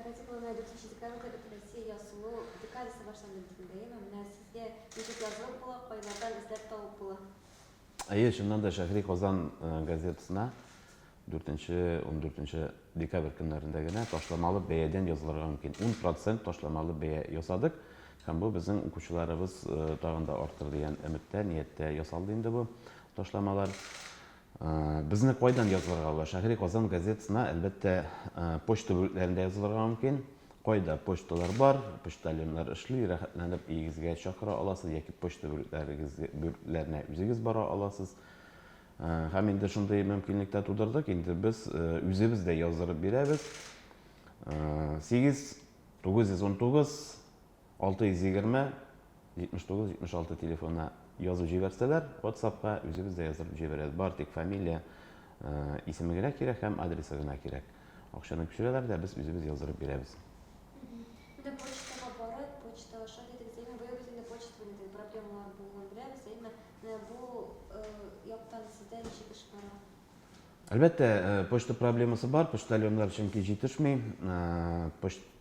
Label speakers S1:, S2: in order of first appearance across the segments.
S1: Радик улы, менә 4 декабрьдә Бөтенроссия язылу декадасы башланды бит инде, әйеме? Менә сезгә ничек язылып була, кайлардан эзләп табып була?
S2: Әйе, чыннан да Шәһри Казан газетасына 4-нче, 14 декабрь көннәрендә генә ташламалы бәядән язылырга мөмкин. 10 процент ташламалы бәя ясадык. Һәм бу безнең укучыларыбыз тагын да артыр дигән өметтә, нияттә ясалды инде бу ташламалар. Безне кайдан язылырга була? Шәһри Казан газетасына, әлбәттә, почта бүлекләрендә язылырга мөмкин. Кайда почталар бар, почтальоннар эшли, рәхәтләнеп өегезгә чакыра аласыз яки почта бүлекләренә үзегез бара аласыз. Һәм инде шундый мөмкинлек тә тудырдык. Инде без үзебез дә яздырып бирәбез. 8 919 620 79 76 телефонына язып җибәрсәләр, WhatsApp-ка үзебез дә яздырып җибәрәбез. Бар тик фамилия, исеме генә кирәк һәм адресы гына кирәк. Акчаны күчерәләр дә, без үзебез яздырып бирәбез.
S1: Менә почтага барып, почта аша дидегез, әйме, быел бит инде почта белән теге проблемалар булуын беләбез, әйме, менә бу яктан сездә ничек эш бара?
S2: Әлбәттә, почта проблемасы бар, почтальоннар чөнки җитешми. Почта,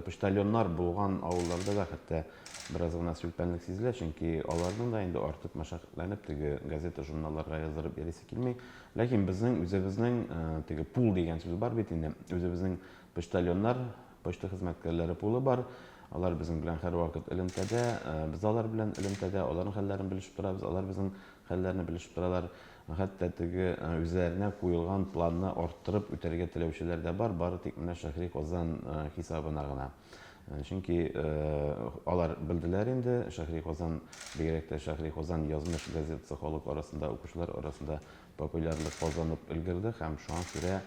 S2: почтальоннар булган авылларда да хәтта бераз гына сүлпәнлек сизелә, чөнки аларның да инде артык мәшәкатьләнеп теге газета-журналларга яздырып йөрисе килми. Ләкин безнең үзебезнең теге пул дигән сүз бар бит инде, үзебезнең почтальоннар, почта хезмәткәрләре пулы бар. Алар безнең белән һәрвакыт элемтәдә, без алар белән элемтәдә, аларның хәлләрен белешеп торабыз, алар безнең хәлләрне белешеп торалар. Хәтта теге үзләренә куелган планны арттырып үтәргә теләүчеләр дә бар, бары тик менә Шәһри Казан хисабына гына. Чөнки алар белделәр инде, Шәһри Казан, бигрәк тә Шәһри Казан язмыш газетасы халык арасында, укучылар арасында популярлык казанып өлгерде һәм шуңа күрә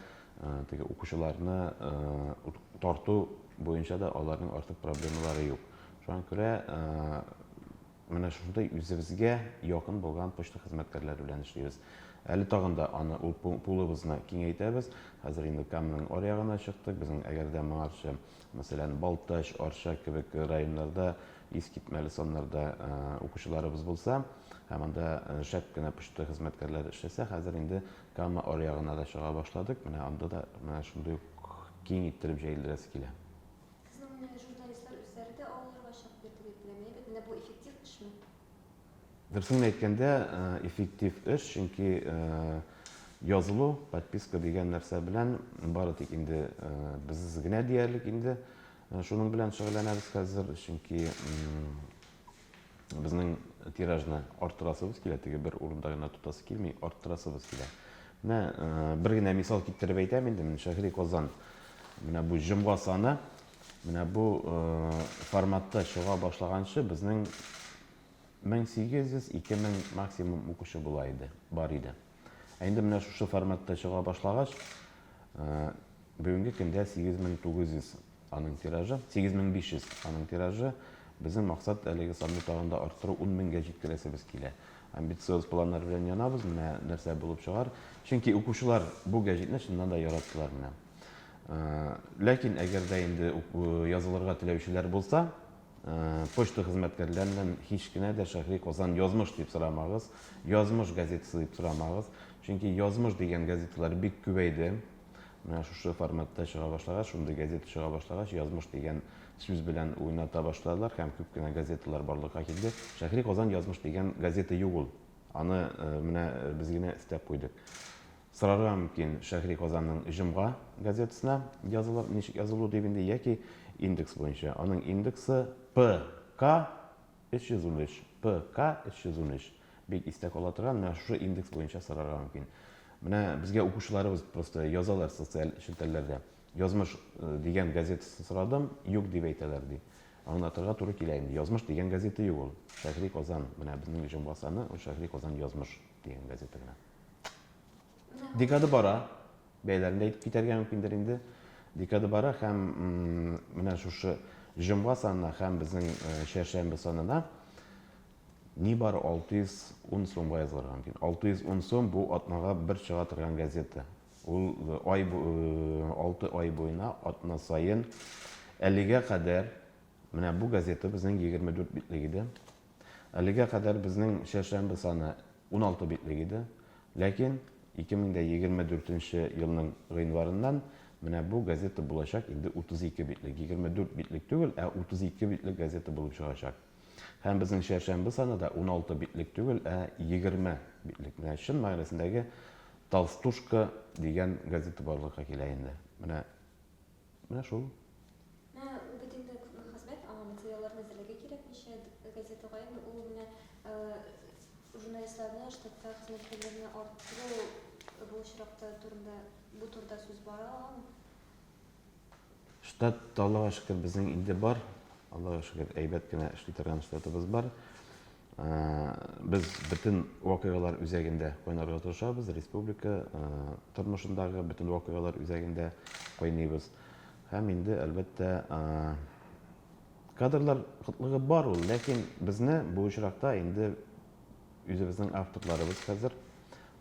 S2: теге укучыларны тарту буенча да аларның артык проблемалары юк. Шуңа күрә Менә шушындый үзебезгә якын булган почта хезмәткәрләре белән эшлибез. Әле тагын да аны ул пулыбызны киңәйтәбез. Хәзер инде Каманың аръягына чыктык. Безнең әгәр дә моңарчы, мәсәлән, Балтач, Арча кебек районнарда искитмәле саннарда укучыларыбыз булса, һәм анда шәп кенә почта хезмәткәрләре эшләсә, хәзер инде Кама аръягына да чыга башладык. Менә анда да менә шундый ук киң иттереп җәелдерәсе килә.
S1: Сезнең менә журналистлар үзләре дә авылларга чыгып йөрде дип беләм, әйе бит? Менә бу эффектив эшме?
S2: Дөресен генә әйткәндә, эффектив эш, чөнки язылу, подписка дигән нәрсә белән бары тик инде без генә диярлек инде шуның белән шөгыльләнәбез хәзер, чөнки Безнең тиражны арттырасыбыз килә, теге бер урында гына тотасы килми, арттырасыбыз килә. Менә э, бер генә мисал китереп әйтәм инде, менә Шәһри Казан. Менә бу җомга саны, менә бу э, форматта чыга башлаганчы безнең 1800-2000 максимум укучы була иде, бар иде. Ә инде менә шушы форматта чыга башлагач, э, бүгенге көндә 8900 Аның тиражы, 8500 аның тиражы. Безнең максат әлеге санны тагын да арттыру, 10 меңгә җиткерәсебез килә. Амбициоз планнар белән янабыз, менә нәрсә булып чыгар. Чөнки укучылар бу гәҗитне чыннан да яраттылар менә. Ләкин әгәр дә инде язылырга теләүчеләр булса, почта хезмәткәрләреннән һич кенә дә Шәһри Казан язмыш дип сорамагыз, Язмыш газетасы дип сорамагыз. Чөнки Язмыш дигән газеталар бик күбәйде. Менә шушы форматта чыга башлагач, шундый газета чыга башлагач, язмыш дигән сүз белән уйната башладылар һәм күп кенә газеталар барлыкка килде. Шәһри Казан язмыш дигән газета юк ул. Аны э, менә э, без генә өстәп куйдык. Сорарга мөмкин Шәһри Казанның Җомга газетасына язылыр, ничек язылу дип инде, яки индекс буенча. Аның индексы ПК 313, ПК 313. Бик истә кала торган, менә шушы индекс буенча сорарга мөмкин. Менә безгә укучыларыбыз просто язалар социаль челтәрләрдә. Язмыш э, дигән газетасын сорадым, юк дип әйтәләр ди. Аңлатырга туры килә инде. Язмыш дигән газета юк ул. Шәһри Казан, менә безнең җомга саны, ул Шәһри Казан язмыш дигән газета генә. Декада бара. Бәяләрен дә әйтеп китәргә мөмкиндер инде. Декада бара һәм менә шушы җомга санына һәм безнең э, чәршәмбе санына нибары 610 сумга язылырга мөмкин. 610 сум бу атнага бер чыга торган газета. Ул э, ай 6 э, ай буена атна саен әлегә кадәр менә бу газета безнең 24 битлек иде. Әлегә кадәр безнең чәршәмбе саны 16 битлек иде. Ләкин 2024 нче елның гыйнварыннан Менә бу газета булачак инде 32 битлек, 24 битлек түгел, ә 32 битлек газета булып чыгачак. Һәм безнең чәршәмбе саны да 16 битлек түгел, ә 20 битлек. Менә чын мәгънәсендәге толстушка дигән газета барлыкка килә инде. Менә менә шул.
S1: Менә бит инде күпме хезмәт, аңа материалларны әзерләргә кирәк, ничә газетага инде ул менә журналистларны, штатта хезмәткәрләрне арттыру бу очракта турында Бу турыда сүз бара аламы?
S2: Штат, Аллага шөкер, безнең инде бар. Аллага шөкер, әйбәт кенә эшли торган штатыбыз бар. Без бөтен вакыйгалар үзәгендә кайнарга тырышабыз, республика тормышындагы бөтен вакыйгалар үзәгендә кайныйбыз. Һәм инде, әлбәттә, кадрлар кытлыгы бар ул, ләкин безне бу очракта инде үзебезнең авторларыбыз хәзер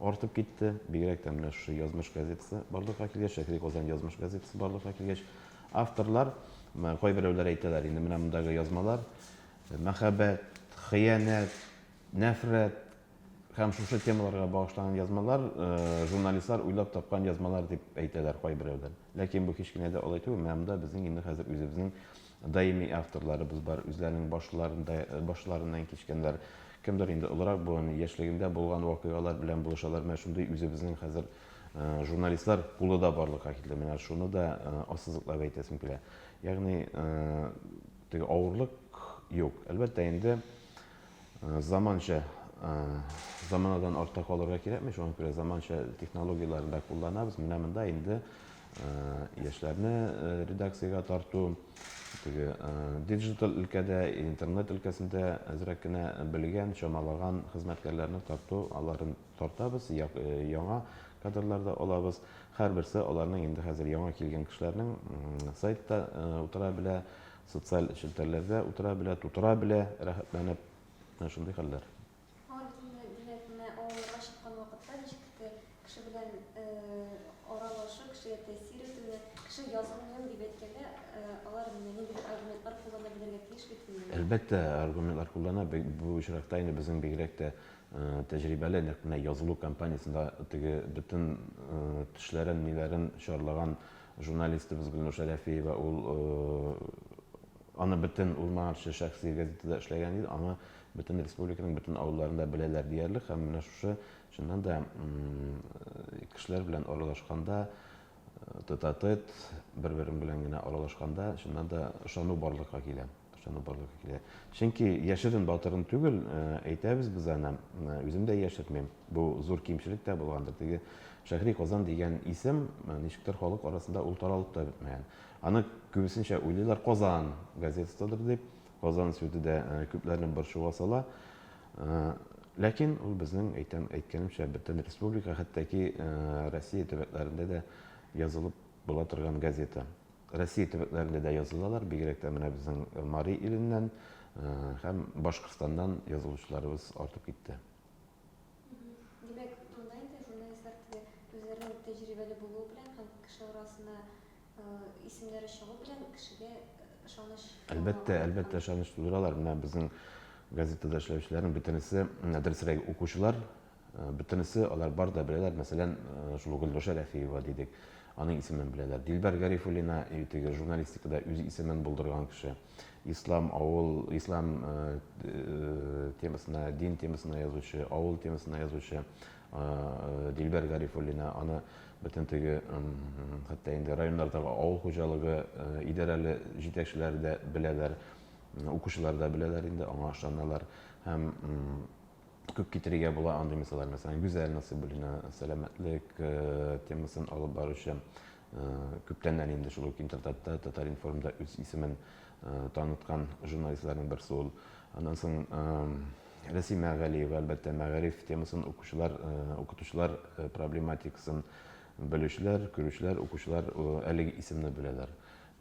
S2: артып китте. Бигрәк тә менә шушы Язмыш газетасы барлыкка килгәч, Шәһри Казан Язмыш газетасы барлыкка килгәч, авторлар, кайберәүләр әйтәләр, инде менә мондагы язмалар мәхәббәт, хыянәт, нәфрәт һәм шушы темаларга багышланган язмалар, журналистлар уйлап тапкан язмалар дип әйтәләр кайберәүләр. Ләкин бу һич кенә дә алай түгел. Менә монда безнең инде хәзер үзебезнең Даими авторларыбыз бар, үзләренең башларында, башларыннан кичкәннәр. Кемдер инде олырак буын, яшьлегендә булган вакыйгалар белән булышалар. Менә шундый үзебезнең хәзер журналистлар пулы да барлыкка килде. Менә шуны да ассызыклап әйтәсем килә. Ягъни теге авырлык юк. Әлбәттә инде Заманча, заманадан артта калырга кирәкми, шуңа күрә заманча технологияләрне дә кулланабыз. Менә монда инде яшьләрне редакциягә тарту, теге диджитал өлкәдә, интернет өлкәсендә әзрәк кенә белгән, чамалаган хезмәткәрләрне тарту, аларын тартабыз, яңа кадрлар да алабыз. Һәрберсе аларның инде хәзер яңа килгән кешеләрнең сайтта утыра белә, Социаль челтәрләрдә утыра белә, тутыра белә, рәхәтләнеп. Менә шундый хәлләр.
S1: Алар бит инде, димәк, менә авылларга чыккан вакытта ничек тә кеше белән аралашу, кешегә тәэсир итү, менә кеше язылмыйм дип әйткәндә, алар менә ниндидер аргументлар куллана белергә тиеш бит инде.
S2: Әлбәттә, аргументлар куллана. Бу очракта инде безнең бигрәк тә тәҗрибәле, нәкъ менә язылу кампаниясендә теге бөтен тешләрен, ниләрен чарлаган Журналистыбыз Гөлнур Шәрәфиева ул аны бөтен ул моңарчы шәхси газетада эшләгән иде, аны бөтен республиканың бөтен авылларында беләләр диярлек һәм менә шушы чыннан да кешеләр белән аралашканда тет-а-тет бер-берең белән генә аралашканда чыннан да ышану барлыкка килә. Ышану барлыкка килә. Чөнки яшерен батырын түгел, әйтәбез без аны, үзем дә яшермим. Бу зур кимчелек тә булгандыр. Теге Шәһри Казан дигән исем ничектер халык арасында ул таралып та бетмәгән. Аны күбесенчә уйлыйлар Казан газетасыдыр дип. Казан сүзе дә күпләрне борчуга сала. Ләкин ул безнең, әйтәм, әйткәнемчә, бөтен республика, хәтта ки Россия төбәкләрендә дә язылып була торган газета. Россия төбәкләрендә дә язылалар, бигрәк тә менә безнең Мари иленнән һәм Башкортстаннан язылучыларыбыз артып китте.
S1: Димәк, монда инде журналистлар теге үзләренең тәҗрибәле булуы белән һәм кеше арасына исемнәре чыгу белән кешегә ышаныч
S2: Әлбәттә, әлбәттә ышаныч тудыралар. Менә безнең газетада эшләүчеләрнең бөтенесе, дөресрәге укучылар, бөтенесе алар бар да беләләр. Мәсәлән, шул ук Гөлнур Шәрәфиева дидек, аның исемен беләләр. Дилбәр Гарифуллина, теге журналистикада үз исемен булдырган кеше. Ислам, авыл, ислам темасына, дин темасына язучы, авыл темасына язучы Дилбәр Гарифуллина, аны бөтен теге, хәтта инде районнардагы авыл хуҗалыгы идарәле җитәкчеләре дә беләләр, укучылар да беләләр инде, аңа ышаналар. Һәм күп китерергә була андый мисаллар. Мәсәлән, Гүзәл Насыйбуллина сәламәтлек темасын алып баручы, күптәннән инде шул ук Интертатта, Татар-информда үз исемен таныткан журналистларның берсе ул. Аннан соң Рәсимә Галиева, әлбәттә, мәгариф темасын укучылар, укытучылар проблематикасын белүчеләр, күрүчеләр, укучылар әлеге исемне беләләр.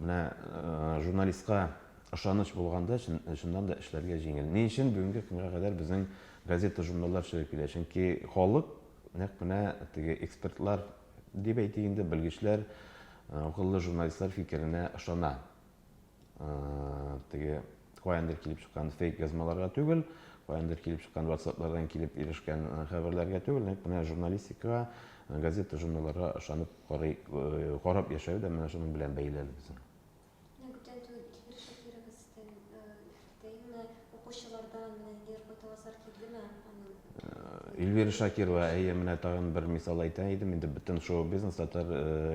S2: Менә журналистка ышаныч булганда, чыннан да эшләргә җиңел. Ни өчен бүгенге көнгә кадәр безнең газета-журналлар чыгып килә? Чөнки халык нәкъ менә теге экспертлар дип әйтик инде, белгечләр, акыллы журналистлар фикеренә ышана. Теге каяндыр килеп чыккан фейк язмаларга түгел, каяндыр килеп чыккан ватсаплардан килеп ирешкән хәбәрләргә түгел, нәкъ менә журналистикага, газета, журналларга ышанып карый, карап яшәү дә менә шуның белән бәйле әле безнең.
S1: Менә күптән түгел Эльвира Шакирова сездән китәемме? Укучылардан менә ниндидер кайтавазлар килдеме аның?
S2: Эльвира Шакирова, әйе, менә тагын бер мисал әйтә идем. Инде бөтен шоу-бизнес, татар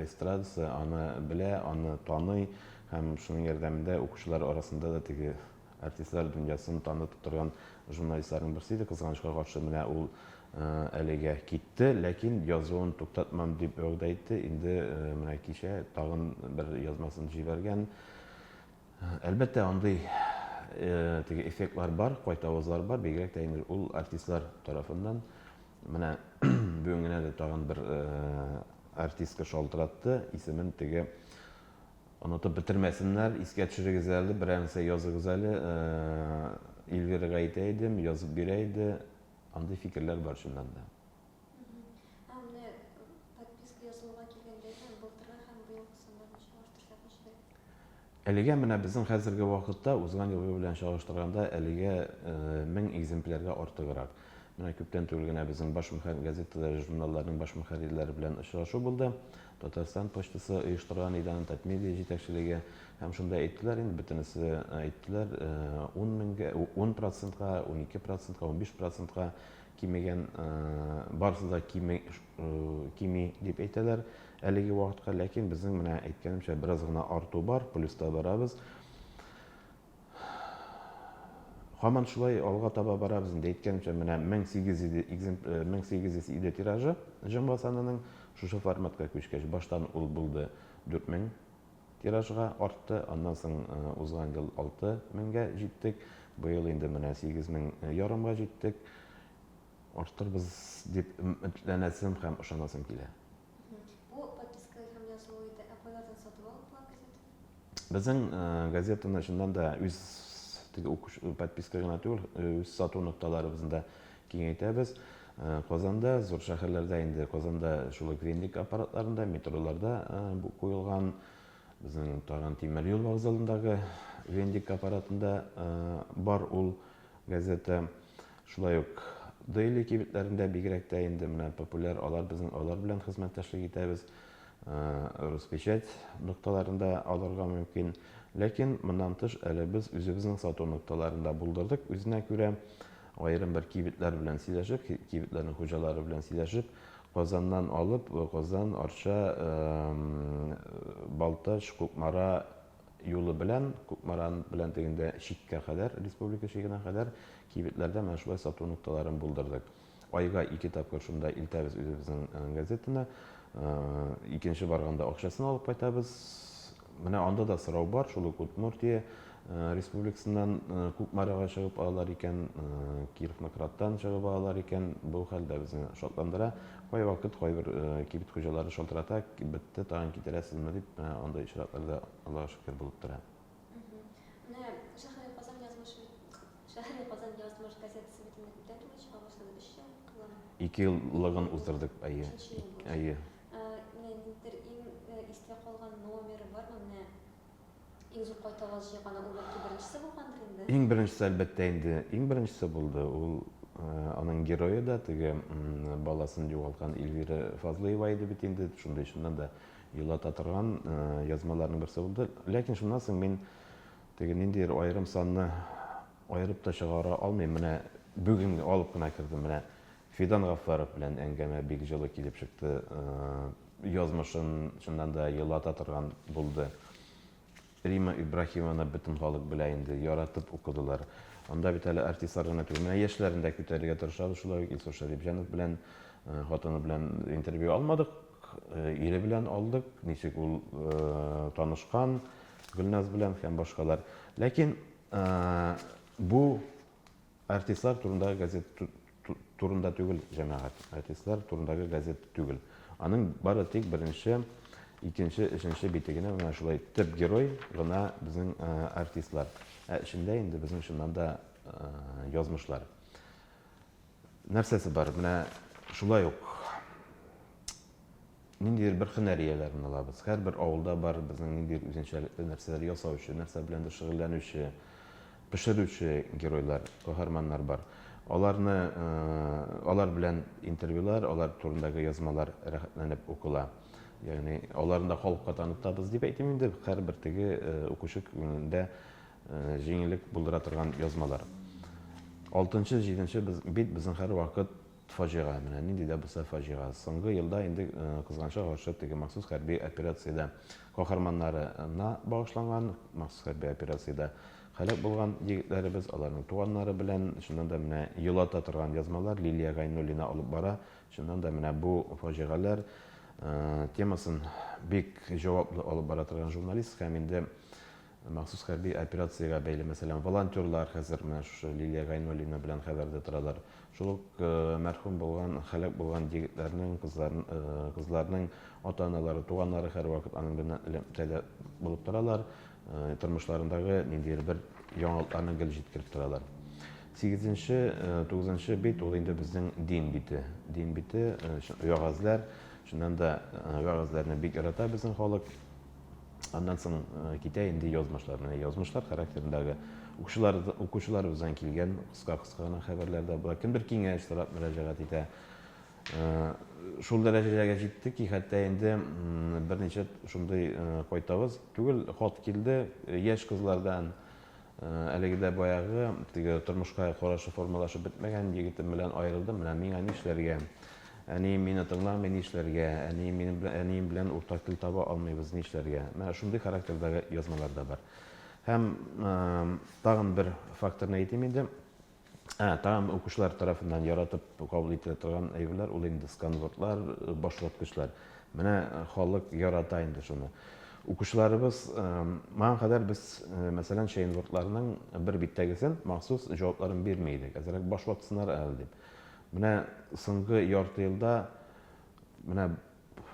S2: эстрадасы аны белә, аны таный һәм шуның ярдәмендә укучылар арасында да теге артистлар дөньясын танытып торган журналистларның берсе иде. Кызганычка каршы, менә ул әлегә китте, ләкин язуын туктатмам дип вәгъдә итте. Инде менә кичә тагын бер язмасын җибәргән. Әлбәттә, андый теге эффектлар бар, кайтавазлар бар, бигрәк тә инде ул артистлар тарафыннан. Менә бүген генә дә тагын бер артистка шалтыратты, исемен теге Онытып бетермәсеннәр, искә төшерегез әле, берәр нәрсә языгыз әле. Эльвирага әйтә идем, язып бирә иде. Андый фикерләр бар чыннан да.
S1: Ә менә подписка язылуга килгәндә генә, былтыргы һәм быелгы саннарны чагыштырсак ничегрәк?
S2: Әлегә менә безнең хәзерге вакытта, узган елгы белән чагыштырганда, әлегә 1000 экземплярга артыграк. Менә күптән түгел генә безнең баш мөхәррир, газеталар, журналларның баш мөхәррирләре белән очрашу булды. Татарстан почтасы оештырган иде аны Татмедиа җитәкчелеге. Һәм шунда әйттеләр инде, бөтенесе әйттеләр, 10 меңгә, 10 процентка, 12 процентка, 15 процентка кимегән, барысы да кими, кими дип әйтәләр әлеге вакытка. Ләкин безнең менә әйткәнемчә бераз гына арту бар, плюста барабыз. Һаман шулай алга таба барабыз инде. Әйткәнемчә, менә 1800 1800 иде тиражы җомга санының шушы форматка күчкәч, баштан ул булды 4000 тиражга артты, аннан соң узган ел 6000-гә җиттек, быел инде менә 8000 ярымга җиттек. Арттырбыз дип өметләнәсем һәм ышанасым килә.
S1: Бу подписка һәм язылу иде. Ә кайлардан сатып алып була газетаны?
S2: Безнең газетаны чыннан да үз теге укучы подписка гына түгел, үз сату нокталарыбызны да киңәйтәбез. Казанда, зур шәһәрләрдә инде Казанда шул ук вендинг аппаратларында, метроларда куелган. Безнең тагын тимер юл вокзалындагы вендинг аппаратында бар ул газета. Шулай ук Daily кибетләрендә бигрәк тә инде менә популяр алар безнең алар белән хезмәттәшлек итәбез. Роспечать нокталарында алырга мөмкин. Ләкин моннан тыш әле без үзебезнең сату нокталарын да булдырдык. Үзенә күрә аерым бер кибетләр белән сөйләшеп, кибетләрнең хуҗалары белән сөйләшеп, Казаннан алып, Казан, Арча, Балтач, Кукмара юлы белән, Кукмара белән дигәндә чиккә кадәр, республика чигенә кадәр кибетләрдә менә шулай сату нокталарын булдырдык. Айга ике тапкыр шунда илтәбез үзебезнең газетаны. Икенче барганда акчасын алып кайтабыз. Менә анда да сорау бар, шул ук Удмуртия республикасыннан Кукмарага чыгып алалар икән, Киров Нократтан чыгып алалар икән. Бу хәл дә безне шатландыра. Кайвакыт кайбер кибет хуҗалары шалтырата, бетте, тагын китерәсезме дип, менә андый очраклар да, Аллага шөкер, булып тора.
S1: Менә Шәһри Казан язмышы Шәһри Казан язмыш газетасы бит инде күптән түгел чыга башлады, өч ел кыламы?
S2: Ике еллыгын уздырдык, әйе.
S1: Өченче ел булачак.
S2: Әйе.
S1: Менә ниндидер иң истә калган номеры бармы? Менә иң зур кайтаваз җыйганы ул бәлки беренчесе булгандыр инде?
S2: Иң беренчесе, әлбәттә инде, иң беренчесе булды. Ул аның герое да теге баласын югалткан Эльвира Фазлыева иде бит инде. Шундый чыннан да елата торган язмаларның берсе булды. Ләкин шуннан соң мин теге ниндидер аерым санны аерып та чыгара алмыйм. Менә бүген алып кына кердем. Менә Фидан Гаффаров белән әңгәмә бик җылы килеп чыкты. Язмышын чыннан да елата торган булды. Рима Ибраһимованы бөтен халык белә инде, яратып укыдылар. Анда бит әле артистлар гына түгел, менә яшьләрен дә күтәрергә тырышабыз. Шулай ук Илсур Шәрипҗанов белән, хатыны белән интервью алмадык, ире белән алдык, ничек ул танышкан Гөлназ белән һәм башкалар. Ләкин бу Артистлар турындагы газет турында түгел, җәмәгать. Артистлар турындагы газет түгел. Аның бары тик беренче, икенче, өченче бите генә менә шулай төп герой гына безнең артистлар. Ә эчендә инде безнең чыннан да язмышлар. Нәрсәсе бар? Менә шулай ук ниндидер бер һөнәр ияләрен алабыз. Һәрбер авылда бар безнең ниндидер үзенчәлекле нәрсәләр ясаучы, нәрсә беләндер шөгыльләнүче. пешерүче геройлар, каһарманнар бар. Аларны, алар белән интервьюлар, алар турындагы язмалар рәхәтләнеп укыла. Ягъни аларны да халыкка танытабыз дип әйтим инде, һәрбер теге укучы күңелендә җиңеллек булдыра торган язмалар. Алтынчы, җиденче бит безнең һәрвакыт фаҗига, менә нинди дә булса фаҗига. Соңгы елда инде кызганычка каршы теге махсус хәрби операциядә каһарманнарына багышланган, махсус хәрби операциядә һәлак булган егетләребез, аларның туганнары белән, чыннан да менә елата торган язмалар Лилия Гайнуллина алып бара. Чыннан да менә бу фаҗигаләр темасын бик җаваплы алып бара торган журналист һәм инде махсус хәрби операциягә бәйле, мәсәлән, волонтерлар хәзер менә шушы Лилия Гайнуллина белән хәбәрдә торалар. Шул ук мәрхүм булган, һәлак булган егетләрнең, кызларның ата-аналары, туганнары һәрвакыт аның белән элемтәдә булып торалар. Тормышларындагы ниндидер бер яңалыкларны гел җиткереп торалар. Сигезенче, тугызынчы бит ул инде безнең дин бите. Дин бите, вәгазьләр. Чыннан да вәгазьләрне бик ярата безнең халык. Аннан соң китә инде язмышлар. Менә язмышлар характерындагы укучылар, укучыларыбыздан килгән кыска-кыска гына хәбәрләр дә була. Кемдер киңәш сорап мөрәҗәгать итә. Шул дәрәҗәгә җитте ки, хәтта инде берничә шундый кайтавыз түгел, хат килде яшь кызлардан. Әлеге дә баягы теге тормышка карашы формалашып бетмәгән егетем белән аерылдым, менә миңа нишләргә? Әнием мине тыңламый, нишләргә? Әнием минем белән, әнием белән уртак тел таба алмыйбыз, нишләргә? Менә шундый характердагы язмалар да бар. Һәм тагын бер факторны әйтим инде. Ә, тагын укучылар тарафыннан яратып кабул ителә торган әйберләр ул инде сканвордлар, башваткычлар. Менә халык ярата инде шуны. Укучыларыбыз, моңа кадәр без, мәсәлән, чейнвордларның бер биттәгесен махсус җавапларын бирми идек. Әзрәк баш ватсыннар әле дип. Менә соңгы ярты елда менә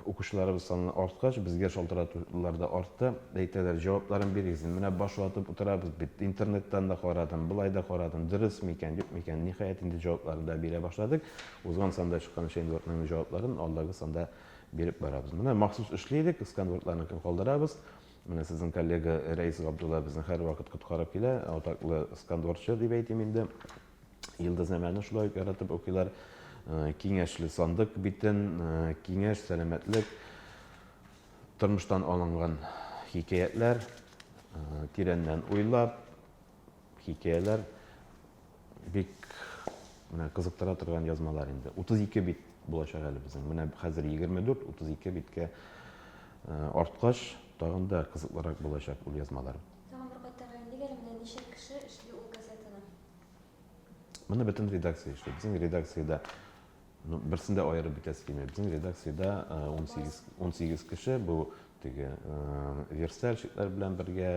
S2: укучыларыбыз саны арткач, безгә шалтыратулар да артты. Әйтәләр, җавапларын бирегез инде. Менә баш ватып утырабыз бит. Интернеттан да карадым, былай да карадым. Дөрес микән, юк микән? Ниһаять, инде җавапларын да бирә башладык. Узган санда чыккан чейнвордның җавапларын алдагы санда биреп барабыз. Менә махсус эшли идек, сканвордларныкын калдырабыз. Менә сезнең коллега Рәис Габдулла безне һәрвакыт коткарып килә, атаклы сканвордчы дип әйтим инде. Йолдызнамәне шулай ук яратып укыйлар. Киңәшле сандык битен, киңәш, сәламәтлек, тормыштан алынган хикәятләр, тирәннән уйлап, хикәяләр бик менә кызыктыра торган язмалар инде. 32 бит булачак әле безнең. Менә хәзер 24, 32 биткә арткач, тагын да кызыклырак булачак ул язмалар.
S1: Тагын бер кат тәгаенлик әле, менә ничә кеше эшли ул газетаны?
S2: Моны бөтен редакция эшли. Безнең редакциядә, ну, берсен дә аерып битәсе килми. Безнең редакциядә 18, 18 кеше, бу теге верстальщиклар белән бергә,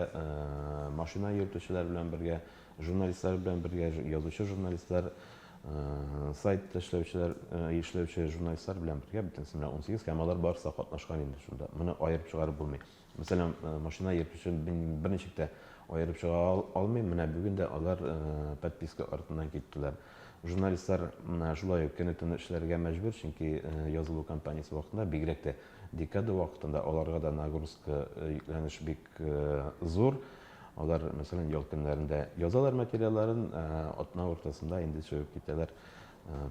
S2: машина йөртүчеләр белән бергә, журналистлар белән бергә, язучы журналистлар, сайтта эшләүчеләр, эшләүче журналистлар белән бергә бөтенесе менә 18 һәм алар барысы да катнашкан инде шунда. Моны аерып чыгарып булмый. Мәсәлән, машина йөртүче мин берничек тә аерып чыга алмыйм. Менә бүген дә алар подписка артыннан киттеләр. Журналистлар шулай ук көне-төне эшләргә мәҗбүр, чөнки язылу кампаниясе вакытында, бигрәк тә декада вакытында аларга да нагрузка, йөкләнеш бик зур. Алар, мәсәлән, ял көннәрендә язалар материалларын, атна уртасында инде чыгып китәләр.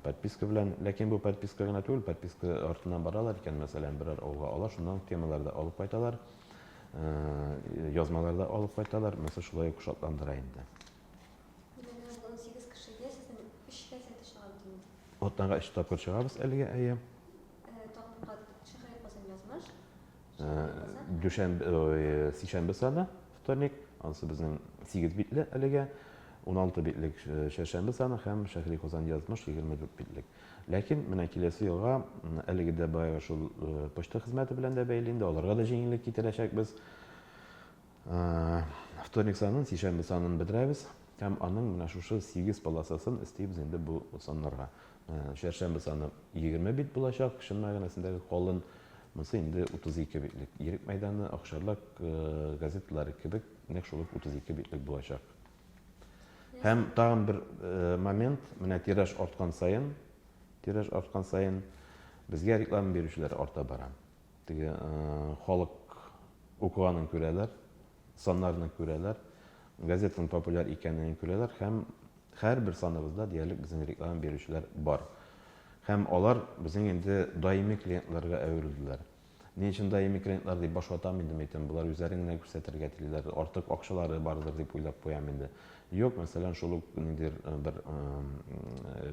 S2: Подписка белән, ләкин бу подписка гына түгел, подписка артыннан баралар икән, мәсәлән, берәр авылга алар шуннан темалар да алып кайталар, язмалар да алып кайталар, монысы шулай ук шатландыра инде.
S1: Димәк, 18 кешегә сезнең өч газета чыга бит инде.
S2: Атнага өч тапкыр чыгабыз әлегә, әйе.
S1: Тагын бер кат Шәһри Казан язмыш.
S2: Дүшәмбе, сишәмбе саны, вторник, анысы безнең 8 битле әлегә, 16 битлек чәршәмбе саны һәм Шәһри Казан язмыш 24 битлек. Ләкин менә киләсе елга әлеге дә баягы шул почта хезмәте белән дә бәйле инде, аларга да җиңеллек китерәчәкбез. Вторник санын, сишәмбе санын бетерәбез һәм аның менә шушы 8 полосасын өстибез инде бу саннарга. Чәршәмбе саны 20 бит булачак, чын мәгънәсендәге калын. Монысы инде 32 битлек. Ирек мәйданы, Акчарлак газеталары кебек нәкъ шул ук 32 битлек булачак. Һәм тагын бер момент, менә тираж арткан саен, тираж арткан саен безгә реклама бирүчеләр арта бара. Теге халык укыганын күрәләр, саннарны күрәләр. Газетаның популяр икәнен күрәләр һәм һәрбер саныбызда диярлек безнең реклама бирүчеләр бар. Һәм алар безнең инде даими клиентларга әверелделәр. Ни өчен даими клиентлар дип баш ватам инде, мәйтәм, болар үзләрен генә күрсәтергә телиләр, артык акчалары бардыр дип уйлап куям инде. Юк, мәсәлән, шул ук ниндидер бер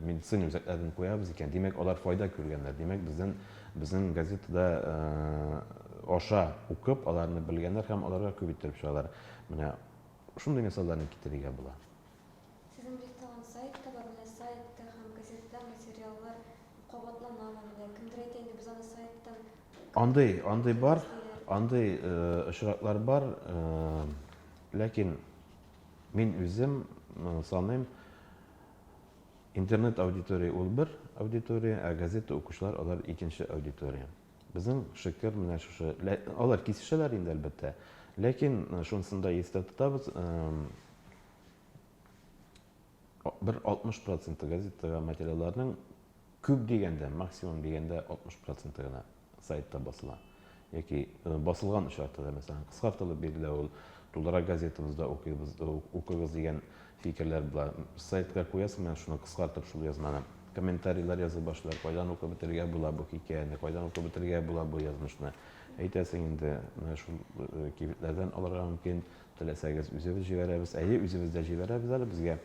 S2: медицина үзәкләрен куябыз икән, димәк, алар файда күргәннәр, димәк, бездән, безнең газетада аша укып, аларны белгәннәр һәм аларга күп иттереп чыгалар. Менә шундый мисалларны китерергә була.
S1: Сезнең бит тагын сайт та бар, менә сайтта һәм газетада материаллар Кабатланамы менә? Кемдер әйтә инде, без аны сайттан
S2: Андый, андый бар, андый очраклар бар, ләкин мин үзем саныйм, интернет аудитория ул бер аудитория, ә газета укучылар алар икенче аудитория. Безнең шөкер менә шушы, алар кисешәләр инде әлбәттә, ләкин шунысын да истә тотабыз, Бер 60 проценты газетага материалларның күп дигәндә, максимум дигәндә 60 проценты гына сайтта басыла. Яки э, басылган очракта да, мәсәлән, кыскартылып бирелә ул, тулырак газетабызда укыйбыз, э, укыгыз дигән фикерләр була. Сайтка куясың, менә шуны кыскартып шул язманы. Комментарийлар яза башлыйлар, кайдан укып бетерергә була бу хикәяне, кайдан укып бетерергә була бу язмышны. Әйтәсең инде, менә шул э, кибетләрдән алырга мөмкин, Теләсәгез, үзебез җибәрәбез. Әйе, үзебез дә җибәрәбез әле. Безгә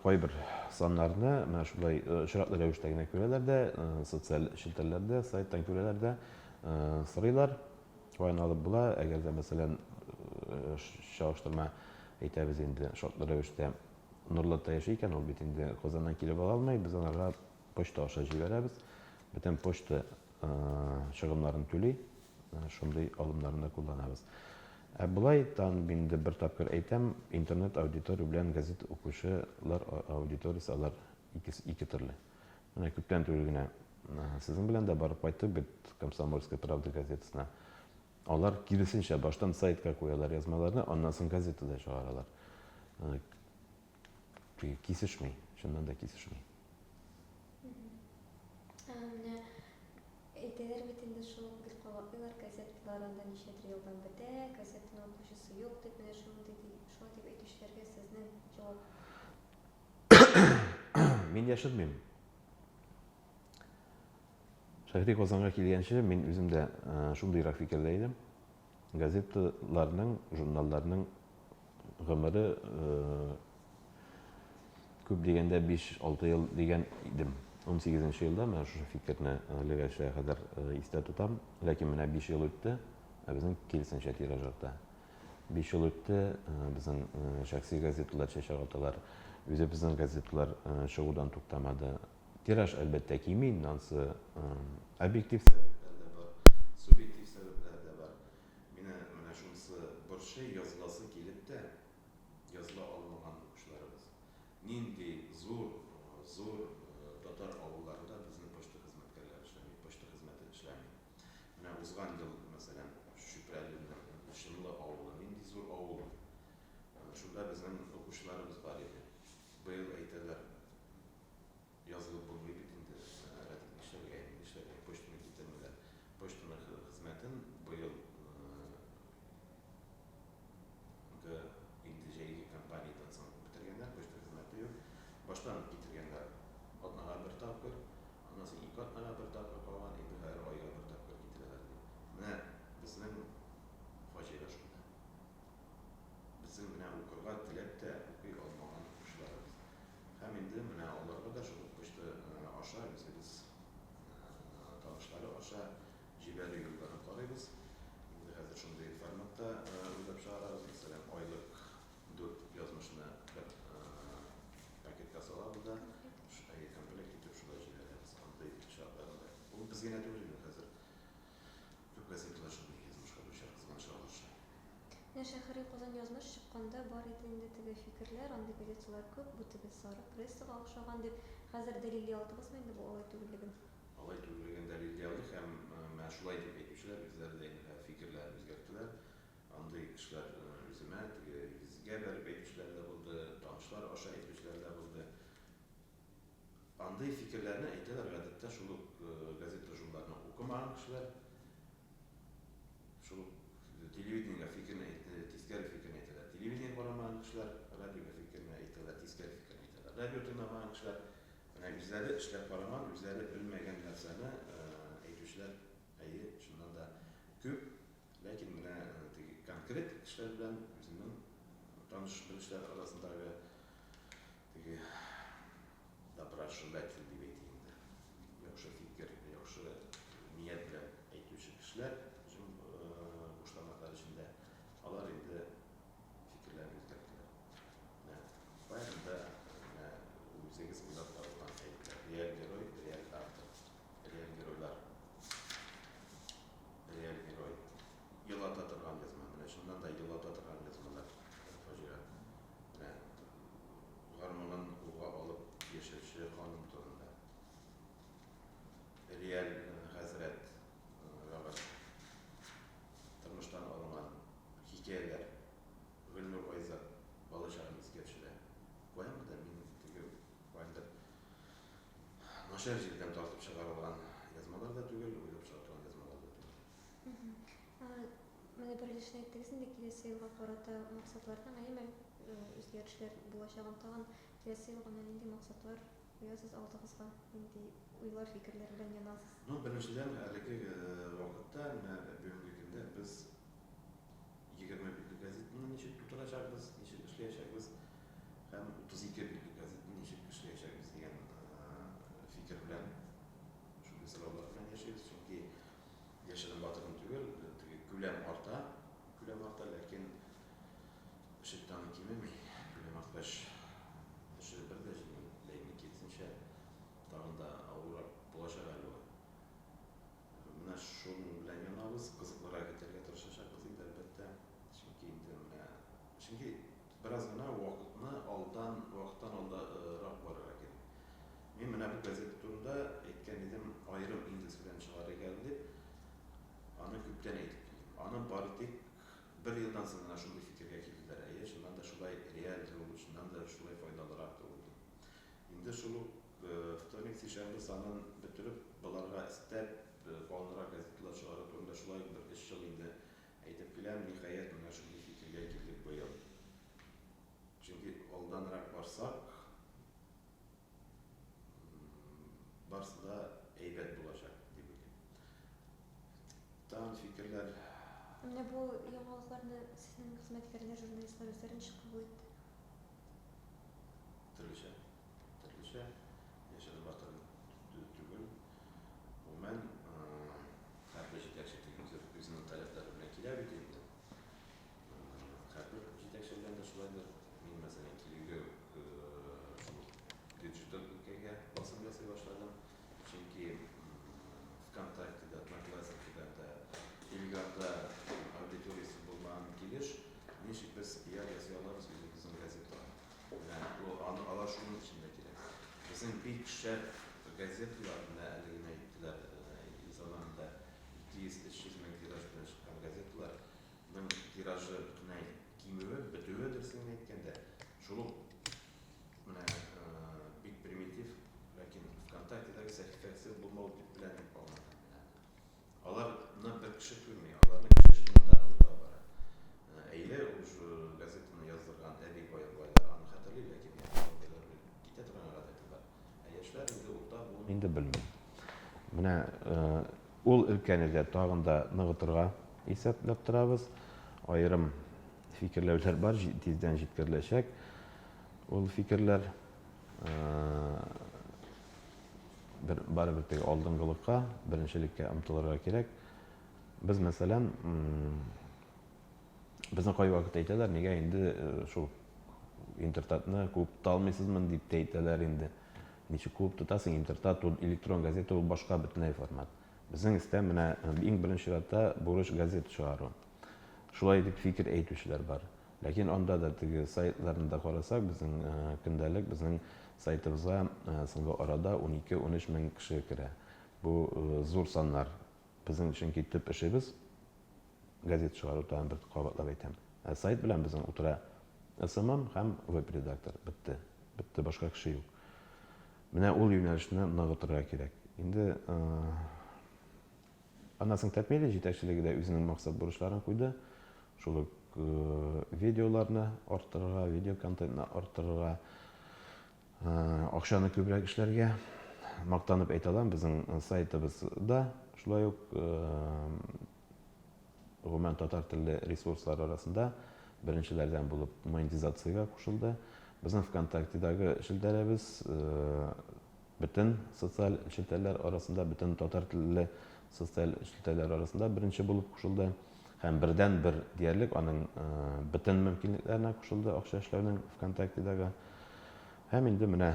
S2: кайбер саннарны менә шулай очраклы рәвештә генә күрәләр дә, социаль челтәрләрдә, сайттан күрәләр дә, сорыйлар. Каян алып була? Әгәр дә, мәсәлән, чагыштырма әйтәбез инде, шартлы рәвештә Нурлатта яши икән, ул бит инде Казаннан килеп ала алмый, без анарга почта аша җибәрәбез. Бөтен почта чыгымнарын түли, шундый алымнарны да кулланабыз. Ә болай тан инде бер тапкыр әйтәм, интернет аудитория белән газета укучылар аудиториясе алар икесе ике төрле. Менә күптән түгел генә сезнең белән дә барып кайттык бит Комсомольская правда газетасына. Алар киресенчә баштан сайтка куялар язмаларны, аннан соң газетада чыгаралар. Кисешми, чыннан да кисешми.
S1: Менә әйтәләр бит инде шул гел кабатлыйлар, газеталар анда ничәдер елдан бетә, газетаны укучысы юк дип, менә шундый шулай дип әйтүчеләргә сезнең җавап?
S2: Мин яшермим. Шәһри Казанга килгәнче мин үзем дә шундыйрак фикердә идем. Газеталарның, журналларның гомере күп дигәндә 5-6 ел дигән идем. 18 нче елда менә шушы фикерне әлегәчә кадәр истә тотам. Ләкин менә 5 ел үтте, ә безнең киресенчә тираж арта. 5 ел үтте, безнең шәхси газеталар чәчәк аталар. Үзебезнең газеталар чыгудан туктамады. Тираж, әлбәттә, кими, инде ансы объектив сәбәпләр дә бар, субъектив сәбәпләр дә бар. Мине менә шунысы борчый, языласы килеп тә, языла алмаган укучыларыбыз. Нинди зур, зур татар авылларында безнең почта хезмәткәрләре эшләми, почта хезмәте эшләми. Менә узган ел, мәсәлән, Чүпрәленең Чынлы авылы, нинди зур авыл ул. Шунда безнең укучыларыбыз бар иде. Быел әйтәләр, Язылып булмый бит инде, Радик, нишләргә инде, нишләргә, почтаны китермиләр. Почтаның хезмәтен быел гы инде җәйге кампаниядән соң бетергәннәр, почта хезмәте юк. Баштан китергәннәр атнага бер тапкыр, аннан соң ике атнага бер тапкыр калган, инде хәзер айга бер тапкыр китерәләр ди. Менә безнең фаҗига шунда. Безнең менә укырга теләп тә укый алмаган укучыларыбыз. Һәм инде менә аларга да шул ук почта аша үзебез танышлары аша җибәрү юлларын карыйбыз. Инде хәзер шундый форматта уйлап чыгарабыз. Мәсәлән, айлык дүрт язмышны бер пакетка салабыз да, комплект итеп шулай җибәрәбез. Андый очракларны да. Ул без генә түгел инде хәзер. Күп газеталар шундый язмышка дучар, кызганычка каршы.
S1: Менә Шәһри Казан язмыш чыкканда бар иде инде теге фикерләр, андый газеталар күп, бу теге сары прессага охшаган дип. Хәзер дәлилли алдыгызмы инде бу алай түгеллеген?
S2: Алай түгеллеген дәлилли алдык һәм менә шулай дип әйтүчеләр үзләре дә инде хәзер фикерләрен үзгәрттеләр. Андый кешеләр үземә теге йөзгә бәреп әйтүчеләр дә булды, танышлар аша әйтүчеләр дә булды. Андый фикерләрне әйтәләр гадәттә шул ук газета-журналларны укымаган кешеләр. Шул ук телевидениегә фикерне әйтте, тискәре фикерне әйтәләр. Телевидение карамаган.
S3: Радио тыңламаган кешеләр, менә үзләре эшләп караган, үзләре белмәгән нәрсәне әйтүчеләр, әйе, чыннан да күп. Ләкин менә теге конкрет кешеләр белән үземнең таныш-белешләр арасындагы теге доброжелатель дип әйтик инде, яхшы фикер, яхшы ният белән әйтүче кешеләр, куштамаклар эчендә, алар инде фикерләрен үзгәрттеләр. Менә каян да менә үзегез уйлап табылган әйберләр. Реаль герой, реаль автор, реаль геройлар. Реаль герой. Елата торган язма. Менә чыннан да елата торган язмалар. Фаҗига. Менә гармунын кулга алып яшәүче ханым турында. Реаль хәзрәт вәгазь. Тормыштан алынган хикәяләр. Гөлнур Айзат балачагын искә төшерә. Каян да мин теге каяндыр начар җирдән тартып чыгарылган язмалар да түгел, уйлап чыгартылган язмалар да түгел.
S1: Менә бер өлешен әйттегез инде, киләсе елга карата максатларның, әйеме, үзгәрешләр булачагын. Тагын киләсе елга менә нинди максатлар куясыз алдыгызга, нинди уйлар, фикерләр белән янасыз?
S3: Ну, беренчедән, әлеге вакытта, менә бүгенге көндә без 20 битлек газетаны ничек тутырачакбыз, ничек эшләячәкбез һәм 32 битлек газетаны ничек эшләячәкбез дигән фикер белән, шундый сораулар белән яшибез. Чөнки яшерен батырын түгел, теге күләм арта, күләм арта, ләкин эше бит аның кимеми. Күләм арткач, эше бер дә җиңеләйми, киресенчә, тагын да авыррак булачак әле ул. Менә шуның белән янабыз, кызыклырак итәргә тырышачакбыз инде, әлбәттә. Чөнки инде менә, чөнки бераз гына вакытны алдан, вакыттан алдарак барырга кирәк. Мин менә бу газета турында әйткән идем, аерым индекс белән чыгарыйк әле дип. Аны күптән әйтеп килдем. Аны бары тик бер елдан соң гына шундый фикергә килделәр. Әйе, чыннан да шулай реальдер ул, чыннан да шулай файдалырактыр ул дип. Инде шул ук вторник, сишәмбе санын бетереп, боларга өстәп, калынрак газеталар чыгару турында шулай ук бер өч ел инде әйтеп киләм. Ниһаять, менә шундый фикергә килдек быел. Чөнки алданрак барсак, барсы да әйбәт булачак, дип уйлыйм. Тагын фикерләр.
S1: Ә менә бу яңалыкларны сезнең хезмәткәрләр, журналистлар үзләре ничек кабул итте?
S3: Төрлечә. Төрлечә. Яшерен батырын түгел. Гомумән, һәрбер җитәкче теге үзе үзенең таләпләре белән килә бит инде. Һәрбер җитәкче белән дә шулайдыр. Мин, мәсәлән, килүгә үк шул диджитал өлкәгә басым ясый башладым. Чөнки ВКонтактеда, Одноклассникида да, Телеграмда аудиториясе булмаган килеш, ничек без пиар ясый алабыз үзебезнең газетага? Менә ул, аны, алар шуның өчен дә кирәк. Безнең бик шәп газеталар, менә әле генә әйттеләр, ил заманында 200-300 мең тираж белән чыккан газеталарның тиражы бөтенләй кимүе, бетүе, дөресен генә әйткәндә, шул ук менә бик примитив, ләкин ВКонтактедагы сәхифәсе булмау дип белән аңлатам мин аны. Аларны бер кеше күрми, аларны кеше чыннан да оныта бара. Әйе, ул газетаны яздырган әби бабайлар аны хәтерли, ләкин әби бабайлар китә торган гадәте бар. Ә яшьләр инде урта буын
S2: инде белми. Менә ул өлкәне дә тагын да ныгытырга исәпләп торабыз. Аерым фикерләүләр бар, тиздән җиткереләчәк. Ул фикерләр бер барыбер теге алдынгылыкка, беренчелеккә омтылырга кирәк. Без, мәсәлән, безне кайвакыт әйтәләр, нигә инде шул Интертатны куып тота алмыйсызмы дип тә әйтәләр инде. Ничек куып тотасың, Интертат ул электрон газета, ул башка бөтенләй формат. Безнең өстә менә иң беренче чиратта бурыч газета чыгару. Шулай дип фикер әйтүчеләр бар. Ләкин анда да теге сайтларны да карасак, безнең көндәлек, безнең сайтыбызга соңгы арада 12-13 мең кеше керә. Бу зур саннар. Безнең чөнки төп эшебез газета чыгару, тагын бер кабатлап әйтәм. Ә сайт белән безнең утыра СММ һәм веб-редактор. Бетте. Бетте, башка кеше юк. Менә ул юнәлешне ныгытырга кирәк. Инде Аннан соң Татмедиа җитәкчелеге дә үзенең максат-бурычларын куйды. Шул ук видеоларны арттырырга, видео контентны арттырырга. Акчаны күбрәк эшләргә. Мактанып әйтә алам, безнең сайтыбызда шулай ук гомумән татар телле ресурслар арасында беренчеләрдән булып монетизациягә кушылды. Безнең ВКонтактедагы челтәребез бөтен социаль челтәрләр арасында, бөтен татар телле социаль челтәрләр арасында беренче булып кушылды. Һәм бердән-бер диярлек аның бөтен мөмкинлекләренә кушылды акча эшләүнең ВКонтактедагы. Һәм инде менә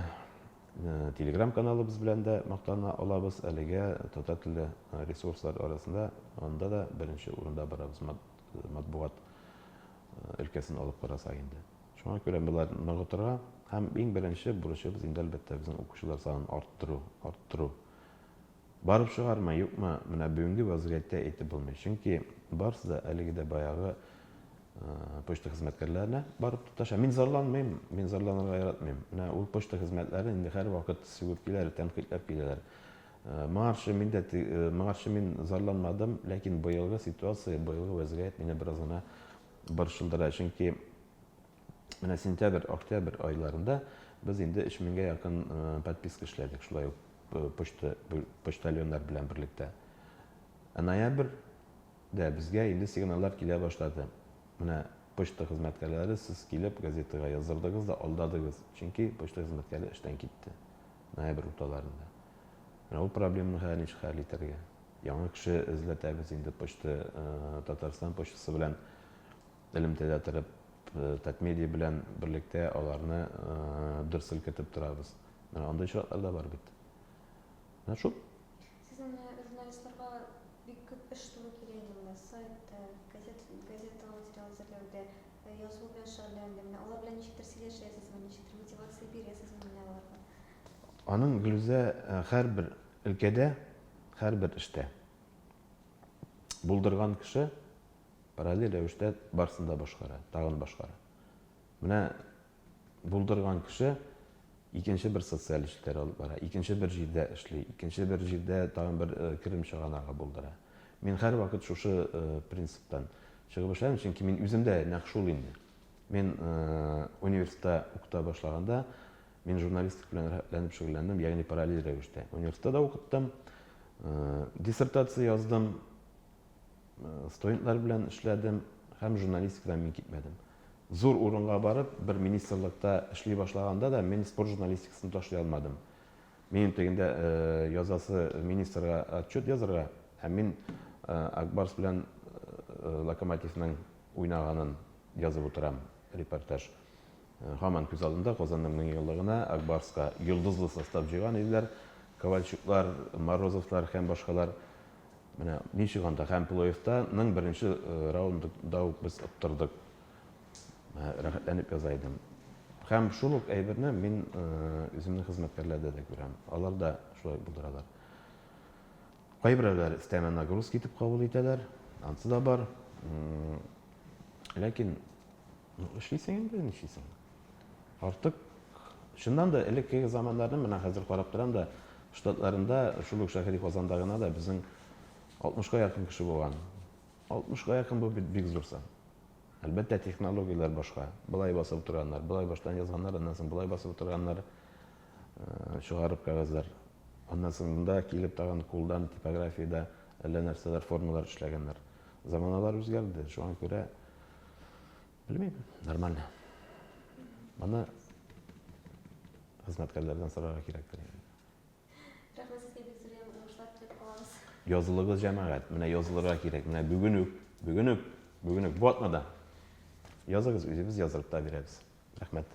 S2: Телеграм каналыбыз белән дә мактана алабыз. Әлегә татар телле ресурслар арасында анда да беренче урында барабыз матбугат өлкәсен алып карасак инде. Шуңа күрә болар ныгытырга һәм иң беренче бурычыбыз инде әлбәттә безнең укучылар санын арттыру, арттыру. Барып чыгармы, юкмы, менә бүгенге вазгыятьтә әйтеп булмый. Чөнки барысы да әлеге дә баягы почта хезмәткәрләренә барып тоташа. Мин зарланмыйм, мин зарланырга яратмыйм. Менә ул почта хезмәтләрен инде һәрвакыт сүгеп киләләр, тәнкыйтьләп киләләр. Моңарчы мин дә моңарчы мин зарланмадым, ләкин быелгы ситуация, быелгы вазгыять мине бераз гына борчылдыра. Чөнки менә сентябрь, октябрь айларында без инде 3000гә якын подписка эшләдек, шулай ук почта почтальоннар белән берлектә. Ә ноябрьдә безгә инде сигналлар килә башлады. Менә почта хезмәткәрләре сез килеп газетага яздырдыгыз да алдадыгыз. Чөнки почта хезмәткәре эштән китте ноябрь урталарында. Менә ул проблеманы хәзер ничек хәл итәргә? Яңа кеше эзләтәбез инде почта Татарстан почтасы белән элемтәдә торып, Татмедиа белән берлектә аларны дер селкетеп торабыз. Менә андый очраклар да бар бит. Менә шул.
S1: Сезнең менә журналистларга бик күп эш туры килә инде монда. Сайтта, газет, газетага материал әзерләүдә, язу белән шөгыльләнүдә. Менә алар белән ничектер сөйләшәсезме, ничектер мотивация бирәсезме менә аларга?
S2: Аның, Гөлүзә, һәрбер өлкәдә, һәрбер эштә булдырган кеше Параллель рәвештә барысын да башкара, тагын башкара. Менә булдырган кеше икенче бер социаль челтәр алып бара, икенче бер җирдә эшли, икенче бер җирдә тагын бер э, керем чыганагы булдыра. Мин һәрвакыт шушы э, принциптан чыгып эшләдем, чөнки мин үзем дә нәкъ шул инде. Мин э, университетта укыта башлаганда, мин журналистика белән рәхәтләнеп шөгыльләндем, ягъни параллель рәвештә. Университетта да укыттым, диссертация яздым, Студентлар белән эшләдем һәм журналистикадан мин китмәдем. Зур урынга барып, бер министрлыкта эшли башлаганда да мин спорт журналистикасын ташлый алмадым. Минем тегендә язасы министрга отчет язырга һәм мин Ак Барс белән Локомотивның уйнаганын язып утырам, репортаж. Һаман күз алдында Казанның меңьеллыгына Ак Барска йолдызлы состав җыйган иделәр. Ковальчуклар, Морозовлар һәм башкалар. Менә ничек анда һәм плей-оффта ның беренче раундында ук без оттырдык. Рәхәтләнеп яза идем. Һәм шул ук әйберне мин үземнең хезмәткәрләрдә дә күрәм. Алар да шулай булдыралар. Кайберәүләр өстәмә нагрузка итеп кабул итәләр. Ансы да бар. Ләкин ну, эшлисең инде, нишлисең? Артык чыннан да элеккеге заманнарны менә хәзер карап торам да, штатларында шул ук Шәһри Казанда гына да безнең 60-ка якын кеше булган. 60-ка якын бу бит бик зур сан. Әлбәттә, технологияләр башка. Былай басып утырганнар, былай баштан язганнар, аннан соң былай басып утырганнар, э, чыгарып кәгазьләр. Аннан соң монда килеп тагын кулдан типографиядә әллә нәрсәләр, формалар эшләгәннәр. Заманалар үзгәрде, шуңа күрә Белмим, нормально. Моны хезмәткәрләрдән сорарга кирәктер инде.
S1: Рәхмәт сезгә бик зур уңышлар теләп калабыз.
S2: Язылыгыз, җәмәгать. Менә язылырга кирәк. Менә бүген үк, бүген үк, бүген үк, бу атнада. Языгыз, үзебез яздырып та бирәбез. Рәхмәт.